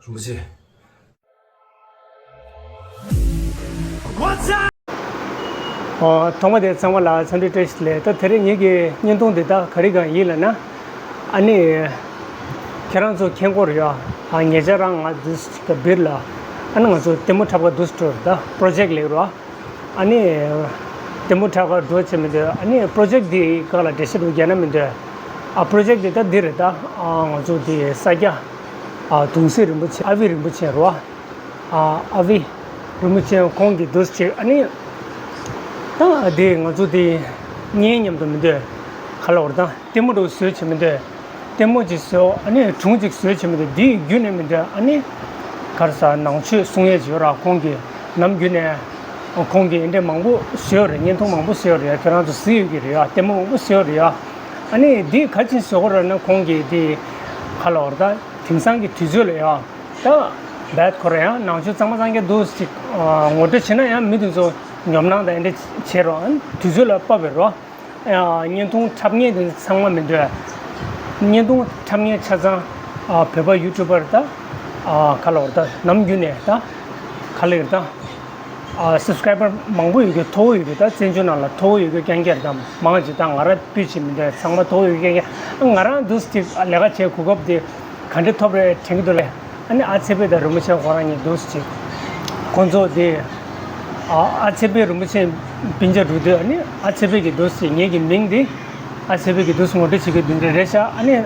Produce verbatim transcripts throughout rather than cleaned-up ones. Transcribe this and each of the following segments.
རིན་པོ་ཆེ། ཨོ། ཐོག་མ་དེ་ཚང་མ་ལ་འཚམས་འདྲི་བཀྲ་ཤིས་བདེ་ལེགས། ད་དེ་རིང་ངེད་ཀྱི་བརྙན་ཐུང་འདི་ད་ག་རེ་གང་ཡིན་ལབ་ན། ཨ་ནི། ཁྱེད་རང་ཚོ་མཁྱེན་གྱི་ཡོད་རེད་ཡ། ཨ། ཉེ་ཆར་རང་ང་འདུག་སེ་ག་བིར་ལ། ཨ་ནི་ང་ཚོ་ལྟད་མོ་འཁྲབ་ག་འདུག་སེ་འགྲོ་རེད། ད་པྲོ་ཇེཀ་ལས་རོ། ཨ་ནི། ལྟད་མོ་འཁྲབ་ག་འགྲོ་བྱེད་མི་འདོད། ཨ་ནི་པྲོ་ཇེཀ་འདི་སྒང་ལ་འགྲེལ་བཤད་རྒྱག་ན་མི་འདོད། ཨ། པྲོ་ཇེཀ་འདི་ད་འདི་རེད་ད། ཨ། ང་ཚོ་འདི་ས་སྐྱ། ཨ། གདུང་སྲས་རིན་པོ་ཆེ། ཨ་བི་རིན་པོ་ཆེ་རོ། ཨ། ཨ་བི་རིན་པོ་ཆེ་ཁོང་གིས་འདུག་སེ་བྱས། ཨ་ནི། ད་འདི་ང་ཚོ་འདི་བརྙན་མཉམ་དུ་མི་འདོད། ག་ལབ་དགོས་རེད་ད། ལྟད་མོ་འདྲ་བོ་བཟོས་བྱེད་མི་འདོད། ལྟད་མོ་ཅིག་བཟོས། ཨ་ནི་སྒྲུང་ཅིག་བཟོས་བྱེད་མི་འདོད། འདི་བརྒྱུད་ནས་མི་འདོད། ཨ་ནི་ག་རེ་ཟེར། ནང་ཆོས་གསུང་ཡས་ཅིག་ཡོད་ར། ཁོང་གིས་ནམ་རྒྱུན་ནས་ཁོང་གིས་འདི་འདྲ་མང་པོ་བཟོས་ཡོད་རེད། བརྙན་ཐུང་མང་པོ་བཟོས་ཡོད་རེད། ཁྱེད་རང་ཚོ་གཟིགས་ཡོད་ཀྱི་རེད་ཡ། ལྟད་མོ་མང་པོ་བཟོས་ཡོད་རེད་ཡ། ཨ་ནི་འདི་ག་རེ་བྱས་བཟོ་གི་རེད་ན། ཁོང་གིས་འདི་ག་ལབ་དགོས་རེད་ད། དེང་སང་གི་དུས་ཚོད་ལ་ཡ། ད་རྦད་ཁོ་ར་ཡང་ནང་ཆོས་གཙང་མ་གཙང་རྐྱང་འདུག་སེ་ཅིག་ཨ། ངོ་སྤྲོད་བྱས་ན་ཡང་མི་དེ་ཚོ་ཉོབ་སྣང་དང་འདི་འདྲ་བྱེད་རོགས། ཨ། དུས་ཚོད་ལ་བབས་པའི་རོ། ཨ། བརྙན་ཐུང་འཁྲབ་མཁན་དེ་ཚང་མ་མི་འདོད། བརྙན་ཐུང་འཁྲབ་མཁན་ཆ་ཚང་། ཨ། བོད་པ་ཡུ་ཊུབ་པར་ད། ཨ། ག་ལབ་དགོས་རེད་ད། ནམ་རྒྱུན་ནས་ད། ག་ལབ་དགོས་རེད་ད། ཨ། སབ་སི་ཀ་རའི་བར་མང་པོ་ཡོད་རྒྱུ། མཐོ་པོ་ཡོད་རྒྱུ། ད་བཙན་བྱོལ་ནང་ལ་མཐོ་པོ་ཡོད་རྒྱུ་རྐྱང་རྐྱང་རེད་ད། མང་ཆེ་ད་ང་རང་སྤུས་ཆེ་མི་འདུག་ཚང་མ་མཐོ་པོ་ཡོད་རྒྱུ་རྐྱང་རྐྱང་། ང་རང་འདུག་སེ་ལས་ཀ་བྱེད་གོ་སྐབས་དེ་ག་འདྲ་ཐོབ་རེད་དྲན་གྱི་འདུག་ལེ། ཨ་ནི་ཨ་ཚེ་འཕེལ་དང་རིན་པོ་ཆེ་ཁོ་རང་གཉིས་འདུག་སེ་ཁོང་ཚོ་དེ། ཨ། ཨ་ཚེ་འཕེལ་རིན་པོ་ཆེ་སྤུན་ཆ་རུ་དེ། ཨ་ནི་ཨ་ཚེ་འཕེལ་གྱིས་འདུག་སེ་ངེད་ཀྱི་མིང་དེ། ཨ་ཚེ་འཕེལ་གྱིས་འདུག་སེ་ངོ་སྤྲོད་བྱེད་ཀྱི་འདུག་འདྲ་རེད་ཤག་ཨ་ནི། ཨ།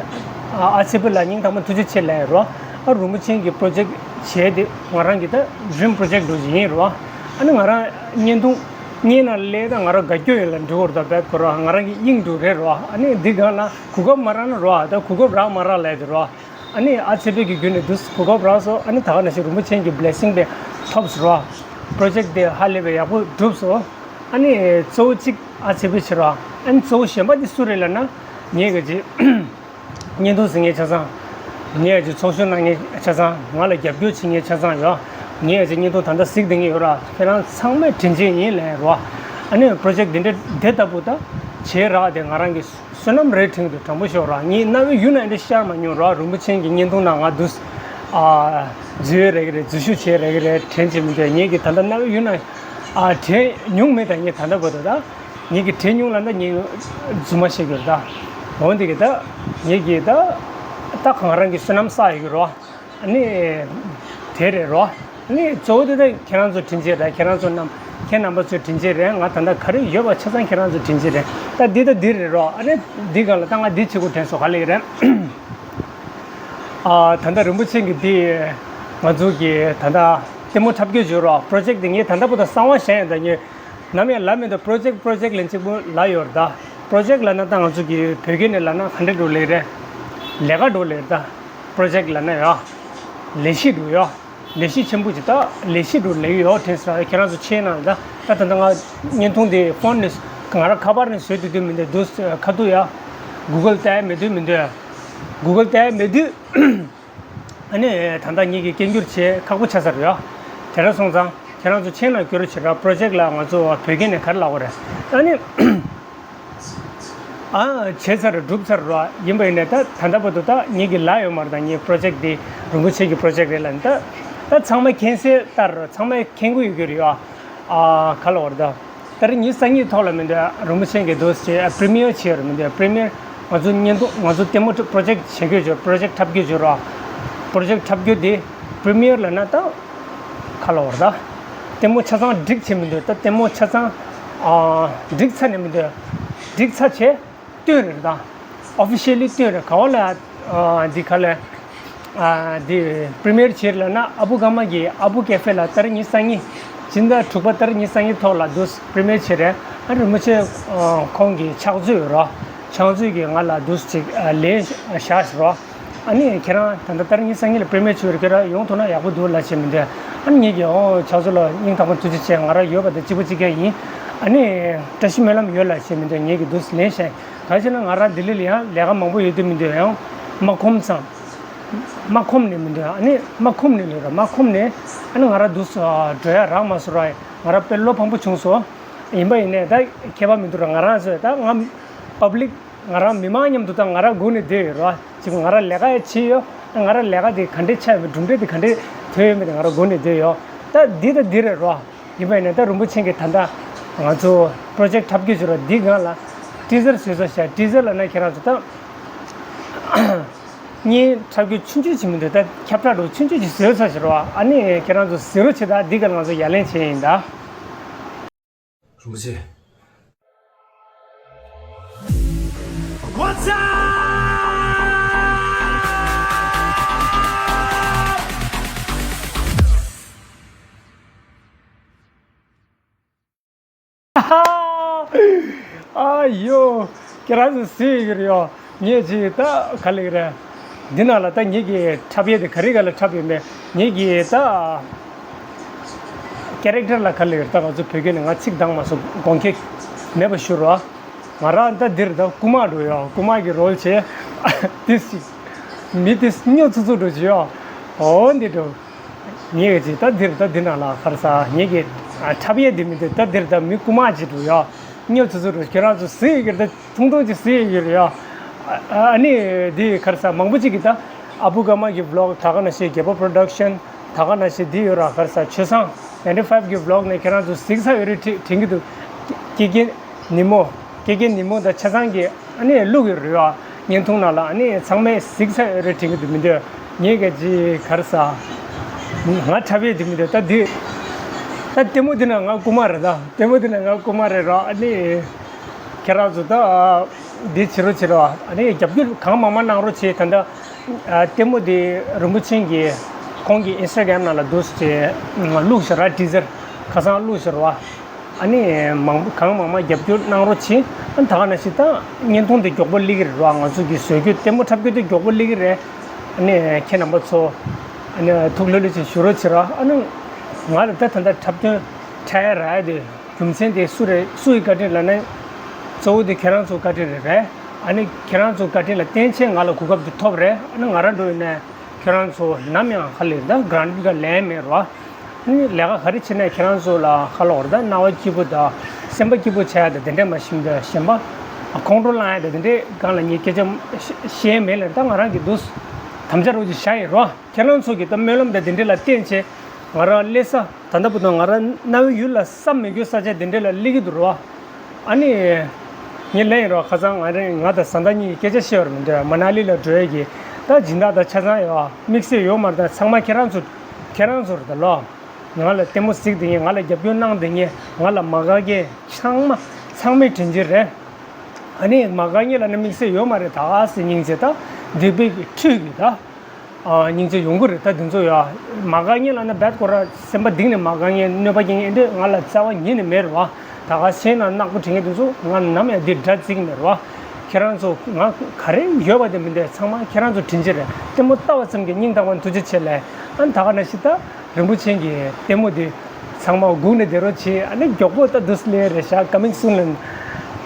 ཨ་ཚེ་འཕེལ་ལ་སྙིང་ཐག་པ་ཐུགས་རྗེ་ཆེ་ལབ་ཡོད་རོ། ཨ། རིན་པོ་ཆེ་གི་པྲོ་ཇེཀ་བྱས་དེ་ང་རང་གི་ད་ཌི་རིམ་པྲོ་ཇེཀ་འདྲ་བོ་ཅིག་ཡིན་རོ། ཨ་ནི་ང་རང་བརྙན་ཐུང་བརྙན་ནང་སླེབས་ད་ང་རང་དགའ་སྐྱོ་ཡོད་ལ་འགྲོ་གི་རེད་ད། རྦད་ཁོ་རང་ང་རང་གི་དབྱིངས་འདྲ་བོ་རེད་རོ། ཨ་ནི་འདི་སྒང་ལ་གོ་སྐབས་མ་རག་ན་རོ། ད་གོ་སྐབས་རག་མ་རག་ལབ་དེ་རོ། ཨ་ནི་ཨ་ཚེ་འཕེལ་གྱི་བརྒྱུད་ནས་འདུག་སེ་གོ་སྐབས་རག་སོང་། ཨ་ནི་ད་ག་ནང་བཞིན་རིན་པོ་ཆེ་གི་བི་ལེ་སིང་དེ་ཐོབ་སོང་རོ། པྲོ་ཇེཀ་དེ་ཧ་ལས་པའི་ཡག་པོ་གྲུབ་སོང་། ཨ་ནི་གཙོ་བོ་གཅིག་ཨ་ཚེ་འཕེལ་བྱས་རོ། ཨ་ནི་གཙོ་བོ་གཞན་པ་དེ་སུ་རེད་ལབ་ན། ངའི་གི་ཅིག་བརྙན་ཐུང་གཟིགས་མཁན་ཆ་ཚང་། ངའི་ཅིག་ཚོགས་ཞུགས་གནང་མཁན་ཆ་ཚང་། ང་ལ་རྒྱབ་སྐྱོར་བྱེད་མཁན་ཆ་ཚང་ཡོད། ངའི་ཅིག་བརྙན་ཐུང་ད་ལྟ་གཟིགས་བསྡད་མཁན་ཡོད་ར། ཁྱེད་རང་ཚང་མས་དྲིན་ཆེན་ཡིན་ལབ་རོ། ཨ་ནི་པྲོ་ཇེཀ་འདི་འདྲ་དེ་ལྟ་བུ་ད་བྱས་རག་དེ་ང་རང་གི་བསོད་ནམས་རེད་དྲན་གྱི་འདུག་དྲང་པོ་ཤོད་ར། ངས་གནའ་བོའི་ཡུལ་ན་འདི་འདྲ་ཤར་མ་མྱོང་ར། རིན་པོ་ཆེ་གི་བརྙན་ཐུང་ནང་ང་འདུག་སེ། ཨ། འཛུལ་ཡས་རག་གི་རེད། འཛུལ་ཞུགས་བྱས་རག་གི་རེད་དྲན་བྱེད་མི་འདོད། ངས་གི་ད་ལྟ་གནའ་བོའི་ཡུལ་ན། ཨ། དྲན་མྱོང་མེད་ད། ངས་ད་ལྟ་བར་དུ་ད། ངས་གི་དྲན་མྱོང་ལབ་ན་ངས་རྫུན་མ་བཤད་རྒྱུ་རེད་ད། འོན་ཏེ་གི་ད། ངས་གི་ད། ད་གང་རང་གི་བསོད་ནམས་བསགས་ཡོད་ཀྱི་རོ། ཨ་ནི། དེ་རེད་རོ། ཨ་ནི་གཙོ་བོ་དེ་ད་ཁྱེད་རང་ཚོ་དྲིན་ཆེ་ར། ཁྱེད་རང་ཚོ་རྣམས། ཁྱེད་རྣམ་པ་ཚོའི་དྲིན་ཆེ་རེད། ང་ད་ལྟ་ག་རེ་ཡོད་པ་ཆ་ཚང་ཁྱེད་རང་ཚོའི་དྲིན་ཆེ་རེད། ད་འདི་ད་འདི་རེད་རོ། ཨ་ནི་འདི་སྒང་ལ་ད་ང་འདི་བྱེད་དགོས་དྲན་སོང་། ག་ལབ་ཀྱི་རེད། ཨ། ད་ལྟ་རིན་པོ་ཆེ་གི་འདི། ང་ཚོ་གི་ད་ལྟ་ལྟད་མོ་འཁྲབ་སྐྱོད་བྱེད་རོ། པྲོ་ཇེཀ་འདི་ངས་ད་ལྟ་བར་དུ་གསང་བ་བཤད་ཡོད་ད། ངས་ནམ་ཡང་ལབ་མེད་ད། པྲོ་ཇེཀ་པྲོ་ཇེཀ་ལབ་གཅིག་པོ་ལབ་ཡོད་རེད་ད། པྲོ་ཇེཀ་ལབ་ན་ད་ང་ཚོ་གི་བོད་སྐད་ནས་ལབ་ན་ག་འདྲ་འདྲ་བོ་ལབ་ཀྱི་རེད། ལས་ཀ་འདྲ་བོ་ལབ་ཀྱི་རེད་ད། པྲོ་ཇེཀ་ལབ་ན་ཡ། ལས་གཞི་འདྲ་བོ་ཡ། ལས་གཞི་ཆེན་པོ་ཅིག་ད། ལས་གཞི་འདྲ་བོ་ལབ་ཀྱི་ཡོད་དྲན་སོང་། ཁྱེད་རང་ཚོ་མཁྱེན་ན་ད། ད་ད་ལྟ་ང་བརྙན་ཐུང་དེ་ཕོན་ནས་ང་རང་ཁ་པར་ནས་བཟོས་དུས་དུས་མི་འདུག་འདུག་སེ་ཁ་ཐུག་ཡ། གུ་གལ་བལྟ་ཡ་མེད་དུས་མི་འདུག་གུ་གལ་བལྟ་ཡ་མེད་དུས། ཨ་ནི་ད་ལྟ་ངེད་ཀྱིས་སྐད་སྒྱུར་བྱེད་ཁག་པོ་ཆགས་ཚར་ཡོད། དེ་འདྲ་སོང་ཙང་ཁྱེད་རང་ཚོ་མཁྱེན་ན་སྐྱོར་བྱེད་ར། པྲོ་ཇེཀ་ལ་ང་ཚོ་བོད་སྐད་ནས་ག་རེ་ལབ་དགོས་རེད། ཨ་ནི། ཨ། བྱས་ཚར་གྲུབ་ཚར་ར། ཡིན་པ་ཡིན་ནའི་ད་ད་ལྟ་བར་དུ་ད་ངེད་ཀྱིས་ལབ་ཡོད་མ་རེད་ད། ངའི་པྲོ་ཇེཀ་འདི་རིན་པོ་ཆེ་གི་པྲོ་ཇེཀ་རེད་ལབ་ནས་ད། ད་ཚང་མས་མཁྱེན་གསལ་ལྟར་ཚང་མས་མཁྱེན་གྱི་ཡོད་ཀྱི་རེད་ཡ། ཨ། ག་ལབ་དགོས་རེད་ད། ད་རེས་ཉིན་གསར་རྙིང་ཐོག་ལ་མི་འདུག་རིན་པོ་ཆེ་གིས་འདུག་སེ་པྲི་མི་ཡར་བྱས་རེད་མི་འདུག་པྲི་མི་ཡར་ང་ཚོ་བརྙན་ཐུང་ང་ཚོ་ལྟད་མོ་པྲོ་ཇེཀ་བྱེད་དགོས་བྱུང་། པྲོ་ཇེཀ་འཁྲབ་དགོས་བྱུང་ར། པྲོ་ཇེཀ་འཁྲབ་རྒྱུ་དེ་པྲི་མི་ཡར་ལབ་ན་ད་ག་ལབ་དགོས་རེད་ད། ལྟད་མོ་ཆ་ཚང་སྒྲིག་བྱས་མི་འདུག་ད་ལྟད་མོ་ཆ་ཚང་ཨ་སྒྲིག་ཚར་ནས་མི་འདུག་སྒྲིག་ཚར་བྱས། སྟོན་རེད་ད། ཨོ་ཕི་ཤལ་ལི་སྟོན་རེད། ག་བ་ལ་ཨ་འདི་ག་ལ་ཨ་འདི་པྲི་མི་ཡར་བྱས་ལབ་ན་ཨ་བུ་ཀརྨ་གི་ཨ་བུ་ཀེ་ཧྥེ་ལ་ཏ་རིག་ཉི་ཤུ་རྩ་གཉིས། སྤྱི་ཟླ་དྲུག་པ་ཏ་རིག་ཉི་ཤུ་རྩ་གཉིས་ཐོག་ལ་འདུག་སེ་པྲི་མི་ཡར་བྱས་རེད། ཨ་རིན་པོ་ཆེ་ཨ་ཁོང་གི་ཕྱག་མཛོད་རོ། ཕྱག་མཛོད་ཀྱིས་ང་ལ་འདུག་སེ་ཅིག་ཨ་ལན་བཞག་ཟེར་རོ། ཨ་ནི་ཁྱེད་རང་ད་ལྟ་ཏ་རིག་ཉི་ཤུ་རྩ་གཉིས་ལ་པྲི་མི་ཡར་བྱས་རེད། ཁྱེད་རང་ཡོང་ཐུབ་ན་ཡག་པོ་འདུག་ལབ་བྱས་མི་འདུག་ཨ་ནི་ངེད་ཀྱིས་ཨོ་ཕྱག་མཛོད་ལགས་སྙིང་ཐག་པ་ཐུགས་རྗེ་ཆེ། ང་རང་ཡོད་པ་དང་གཅིག་པ་གཅིག་རྐྱང་ཡིན། ཨ་ནི་བཀྲ་ཤིས་སྨོན་ལམ་ཡོད་ལབ་བྱས་མི་འདུག་ངེད་ཀྱིས་འདུག་སེ་ལན་བཞག་ག་རེ་བྱས་ན་ང་རང་ལྡི་ལི་ལ་ཡང་ལས་ཀ་མང་པོ་ཡོད་དུས་མི་འདུག་ཡང་མ་ཁོམ་ཙང་། མ་ཁོམ་ནས་མི་འདུག་ཨ་ནི་མ་ཁོམ་ནས་ལོས་ར་མ་ཁོམ་ནས་ཨ་ནི་ང་རང་འདུག་སེ་འགྲོ་ཡ་རག་མ་སོང་ར། ང་རང་དཔེ་བློ་ཕམ་པོ་བྱུང་སོང་། ཡིན་པ་ཡིན་ནའི་ད་ཁྱད་པར་མི་འདུག་ར། ང་རང་ཚོས་ད་ང་པབ་ལིག་ང་རང་མི་མང་མཉམ་དུ་ད་ང་རང་སྒུག་ནས་བསྡད་ཡོད་ར། ཅིག་ང་རང་ལས་ཀ་ཡང་བྱས་ཡོད། ང་རང་ལས་ཀ་དེ་ག་འདྲས་ཆགས་ཡོད་མེད། གྲུབ་འབྲས་དེ་ག་འདྲས་ཐོན་ཡོད་མེད་དེ་ང་རང་དགོངས་ནས་བསྡད་ཡོད། ད་འདི་དང་འདི་རེད་རོ། ཡིན་པ་ཡིན་ན་ད་རིན་པོ་ཆེ་གིས་ད་ལྟ་ང་ཚོ་པྲོ་ཇེཀ་འཁྲབ་སྐྱོད་བྱེད་རོགས་འདི་སྒང་ལ་ཊི་ཟར་བཟོས་ཚར་ཤག་ཊི་ཟར་ལབ་ན་ཁྱེད་རང་ཚོ་ད་བརྙན་འཁྲབ་སྐྱོད་ཆུང་ཆུང་ཅིག་མི་འདུག་ད་ཁྱབ་བསྒྲགས་འདྲ་ཆུང་ཆུང་ཅིག་བཟོས་ཚར་ཤག་རོ། ཨ་ནི་ཁྱེད་རང་ཚོ་གཟིགས་རོགས་བྱེད། ད་འདི་སྒང་ལ་ང་ཚོ་ཡ་ལན་བྱེད་ཡིན་ད། རིན་པོ་ཆེ། What's up? ཨ་ཡོ། ཁྱེད་རང་ཚོ་གཟིགས་ཡོད་ཀྱི་རེད་ཡོ། ངས་ཅིག་ད་ག་ལེགས་རེད། འདི་ནང་ལ་ད་ངེད་ཀྱི་འཁྲབ་ཡས་དེ་ག་རེ་ག་ལ་འཁྲབ་ཡོད་མེད། ངེད་ཀྱི་ད་ཀེ་རེག་ཊར་ལ་ག་ལེགས་རེད། ད་ང་ཚོ་བོད་སྐད་ནས་ང་ཚིག་འདང་མ་སོང་། དགོངས་འགལ་མེད་པ་ཞུ་རོགས། ང་རང་ད་འདིར་ད་རྐུ་མ་འགྲོ་ཡོ། རྐུ་མ་གི་རོལ་བྱས། དེ་ཞིག་མི་དེ་སྨྱོ་ཚུགས་ཚུགས་འགྲོ་བྱས་ཡོ། འོ་འདི་འགྲོ། ངེད་ཀྱི་ད་འདིར་ད་འདི་ནང་ལ་ག་རེ་ཟ། ངེད་ཀྱི་འཁྲབ་ཡས་འདི་མི་འདུག་ད་འདིར་ད་མི་རྐུ་མ་ཅིག་འགྲོ་ཡོ། སྨྱོ་ཚུགས་ཚུགས་འགྲོ། ཁྱེད་རང་ཚོ་གཟིགས་ཡོད་ཀྱི་རེད། ད་ཐུང་ཐུང་ཅིག་གཟིགས་ཡོད་ཀྱི་རེད་ཡོ། ཨ་ནི་འདི་ག་རེ་ཟ། མང་པོ་ཅིག་གིས་ད་ཨ་བུ་ཀརྨ་གི་བི་ལོག་ད་ག་ནང་བཞིན་རྒྱལ་པོ་པྲོ་ཌག་ཤན་ད་ག་ནང་བཞིན་འདི་ཡོད་ར། ག་རེ་ཟ། ཆོས་བཟང་ནའིན་ཊི་ཕའིབ་གི་བི་ལོག་ནས་ཁྱེད་རང་ཚོ་གཟིགས་ས་ཡོད་རེད་དྲན་གྱི་འདུག་ཀི་ཀི་ཉི་མོ། ཀེ་ཀེ་ཉི་མོ་དང་ཆ་ཚང་གི་ཨ་ནི་བླུགས་ཡོད་རེད་བ། བརྙན་ཐུང་ནང་ལ་ཨ་ནི་ཚང་མས་གཟིགས་ས་ཡོད་རེད་དྲན་གྱི་འདུག་མི་འདུག་ངས་ག་ཅི་ག་རེ་ཟ། ང་འཁྲབ་ཡས་དེ་མི་འདུག་ད་འདི་ད་ལྟད་མོ་འདི་ན་ང་རྐུ་མ་རེད། ད་ལྟད་མོ་འདི་ན་ང་རྐུ་མ་རེད་ར། ཨ་ནི་ཁྱེད་རང་ཚོ་ད་འདི་བྱེད་རོགས་བྱེད་རོགས། ཨ་ནི་རྒྱབ་སྐྱོར་གང་མང་མང་གནང་རོགས་བྱེད། ད་ལྟ་ལྟད་མོ་འདི་རིན་པོ་ཆེན་གྱིས་ཁོང་གི་ཨིན་སི་ཊ་གྷ་རམ་ནང་ལ་འདུག་སེ་བླུགས་ཤག་ར། ཊི་ཟར་ཁ་སང་བླུགས་ཤག་ར་བ། ཨ་ནི་མང་པོ་གང་མང་མང་རྒྱབ་སྐྱོར་གནང་རོགས་བྱེད། ཨ་ནི་ད་ག་ནང་བཞིན་ད་བརྙན་ཐུང་དེ་མགྱོགས་པོ་སླེབས་ཀྱི་རེད་བ། ང་ཚོ་གི་བཟོ་རྒྱུ་ལྟད་མོ་འཁྲབ་རྒྱུ་དེ་མགྱོགས་པོ་སླེབས་ཀྱི་རེད། ཨ་ནི་ཁྱེད་རྣམ་པ་ཚོ་ཨ་ནི་ཐུགས་ལྷོད་ལྷོད་བྱས་བཞུགས་རོགས་བྱེད་ར། ཨ་ནི་ང་ལ་ད་ད་ལྟ་འཁྲབ་སྟོན་འཁྲབ་ཡ་རག་ཡ་དེ་རྒྱུ་མཚན་དེ་སུ་རེད། སུ་ཡི་བཀའ་དྲིན་ལབ་ན། གཙོ་བོ་དེ་ཁྱེད་རང་ཚོ་བཀའ་དྲིན་རེད་རེད། ཨ་ནི་ཁྱེད་རང་ཚོ་བཀའ་དྲིན་ལ་བརྟེན་བྱས་ང་ལ་གོ་སྐབས་དེ་ཐོབ་རེད། ཨ་ནི་ང་རང་འགྲོ་ཡིན་ན། ཁྱེད་རང་ཚོ་ནམ་ཡང་ཧ་ལས་ད་གྷ་རན་ཊི་ག་ལེན་མེད་རོ། ཨ་ནི་ལས་ཀ་ག་རེ་བྱེད་ན་ཁྱེད་རང་ཚོ་ལ་ཧ་ལོག་རེད། ད་སྣང་བ་སྐྱིད་པོ་དང་སེམས་པ་སྐྱིད་པོ་བྱ་ཡ་དང་དེ་འདྲས་མ་གཞི་ད་གཞན་པ་ཁོང་ཁྲོ་ལངས་ཡ་དང་དེ་འདྲས་སྒང་ལ་ངས་སྐད་ཆ་བཤད་མེད་ལ། ད་ང་རང་གི་འདུག་དམ་བཅའ་རོགས་ཀྱི་བཞག་ཡིན་རོ། ཁྱེད་རང་ཚོ་གི་ད་སྨོན་ལམ་དང་དེ་འདྲས་ལ་བརྟེན་བྱས་ང་རང་སླེབས་ས་ད་ལྟ་བར་དུ་ང་རང་གནའ་བོའི་ཡུལ་ལ་བསམ་མི་དགོས་ས་ཆ་དེ་འདྲས་ལ་སླེབས་ཀྱི་འདུག་རོ། ཨ་ནི། ངས་ལན་ཡིན་རོགས། ཁ་སང་ང་རེ་ང་དང་བཟའ་ཟླ་གཉིས་ཀྱིས་སྐད་ཆ་བཤད་པར་མི་འདོད། མ་ན་ལི་ལ་འགྲོ་ཡས་ཀྱི་ད་སྦྱིན་བདག་དང་ཆ་ཚང་ཡོད། དམིགས་བསལ་ཡོད་མ་རེད། ད་ཚང་མ་ཁྱེད་རང་ཚོ་ཁྱེད་རང་ཚོ་རེད་ད་ལོ། ང་ལ་ལྟད་མོ་གཟིགས་དེ་ངས་ང་ལ་རྒྱབ་སྐྱོར་གནང་དེ་ངས་ང་ལ་མ་དགའ་མཁན་ཚང་མ་ཚང་མས་དྲིན་ཆེན་རེད། ཨ་ནི་མ་དགའ་མཁན་ལ་ནི་དམིགས་བསལ་ཡོད་མ་རེད། ད་ག་སེ་སྙིང་རྗེ་ད་འདི་པའི་ཁྲུས་ཀྱི་ད། སྙིང་རྗེ་ཡོང་གི་རེད། ད་འདི་ཚོ་ཡ་མ་དགའ་མཁན་ལ་ན་རྦད་ཁོ་ར་སེམས་པ་གཏིང་ནས་མ་དགའ་མཁན་གནོད་པ་སྐྱེལ་མཁན་འདི་ང་ལ་རྩ་བ་ཉིད་ནས་མེད་རེད་བ། ད་ག་གཞན་ལ་ནག་པོ་བྲིས་མཁན་འདི་ཚོ་ང་ནམ་ཡང་འདི་དགྲ་བརྩི་གི་མེད་རེད་བ། ཁྱེད་རང་ཚོ་ང་ག་རེ་ཡོད་པ་དེ་མི་འདུག་ཚང་མ་ཁྱེད་རང་ཚོ་དྲིན་ཆེན་རེད། ལྟད་མོ་ལྟ་བ་ཙམ་གྱིས་སྙིང་ཐག་པ་ནས་ཐུགས་རྗེ་ཆེ་ལབ། ཨ་ནི་ད་ག་ནང་བཞིན་ད་རིན་པོ་ཆེ་གི་ལྟད་མོ་འདི་ཚང་མ་སྒུག་ནས་བསྡད་རོགས་བྱེད། ཨ་ནི་མགྱོགས་པོ་ད་འདུག་སེ་སླེབས་རེད་ཤག Coming soon ལ་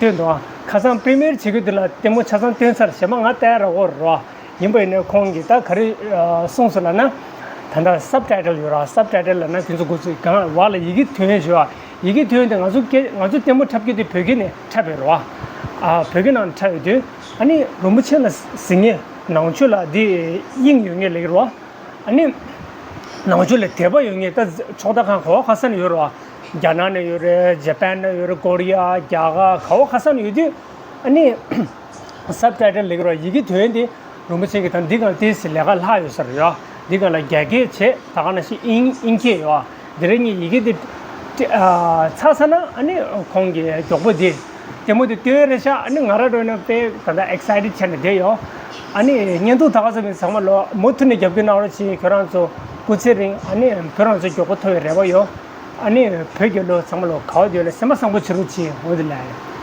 སྟོན་འདུག་ཁ་སང་པི་རི་མི་ཡར་བྱེད་དུས་འདི་ལ་ལྟད་མོ་ཆ་ཚང་སྟོན་ཚར། གཞན་པ་ང་ལྟ་ཡ་རག་གི་རེད་བ། ཡིན་པ་ཡིན་ནའི་ཁོང་གིས་ད་ག་རེ་གསུངས་སོང་ལབ་ན། ད་ལྟ་སབ་ཊའི་ཊལ་ཡོད་ར། སབ་ཊའི་ཊལ་ལབ་ན་དེ་ཚོ་འགོ་ཚུགས་གང་བ་ལ་ཡི་གེ་ཐོན་ཡོད་ར། ཡི་གེ་ཐོན་དེ་ང་ཚོ་སྐད་ང་ཚོ་ལྟད་མོ་འཁྲབ་རྒྱུ་དེ་བོད་སྐད་ནས་འཁྲབ་པའི་རེད་བ། ཨ་བོད་སྐད་ནང་འཁྲབ་ཡོད་དུས་ཨ་ནི་རིན་པོ་ཆེ་ལ་གཟིགས་མཁན་ནང་ཆོས་ལ་དེ་དབྱིངས་ཡོད་མཁན་ལབ་ཀྱི་རེད་བ། ཨ་ནི་ནང་ཆོས་ལ་དད་པ་ཡོད་མཁན་ད་ཕྱོགས་མཐའ་ཁག་ག་བ་ག་ས་ནས་ཡོད་རེད་བ། རྒྱ་ནག་ནས་ཡོད་རེད། ཇ་པན་ནས་ཡོད་རེད། ཀོ་རི་ཡ། རྒྱ་གར། ག་བ་ག་ས་ནས་ཡོད་དུས་ཨ་ནི། སབ་ཊའི་ཊལ་ལབ་ཀྱི་རེད་བ། ཡི་གེ་ཐོན་དེ་རིན་པོ་ཆེ་གིས་ད་འདི་གང་ལྟས་སི་ལས་ཀ་ལྷག་ཡོད་ས་རེད་བ། འདི་གང་ལ་རྒྱ་སྐད་བྱས། ད་ག་ནང་བཞིན་དབྱིན་དབྱིན་སྐད་ཡོད་བ། འདི་རེད། ངས་ཡི་གེ་འདི་ཨ་ཚར་ཚར་ན་ཨ་ནི་ཁོང་གིས་མགྱོགས་པོ་འདི་ལྟད་མོ་འདི་སྟོན་རེད་ཤག་ཨ་ནི་ང་རང་འགྲོ་ན་དཔེ་ད་ལྟ་ཨེག་སའི་ཊེཌ་བྱས་ནས་བསྡད་ཡོད། ཨ་ནི་བརྙན་ཐུང་ད་ག་ཚོད་མིན་ཚང་མ་ལོ་མུ་མཐུད་ནས་རྒྱབ་སྐྱོར་གནང་རོགས་བྱེད། ཁྱོད་རང་ཚོ་སྐུ་ཚེ་རིང་། ཨ་ནི་ཁྱོད་རང་ཚོ་མགྱོགས་པོ་ཐོབ་པའི་རེ་བ་ཡོད། ཨ་ནི་བོད་རྒྱལ་ལོ་ཚང་མ་ལོ་ག་བ་བསྡད་ཡོད་ན་སེམས་པ་བཟང་པོ་བྱེད་རོགས་བྱེད། འོ་དེ་ལ།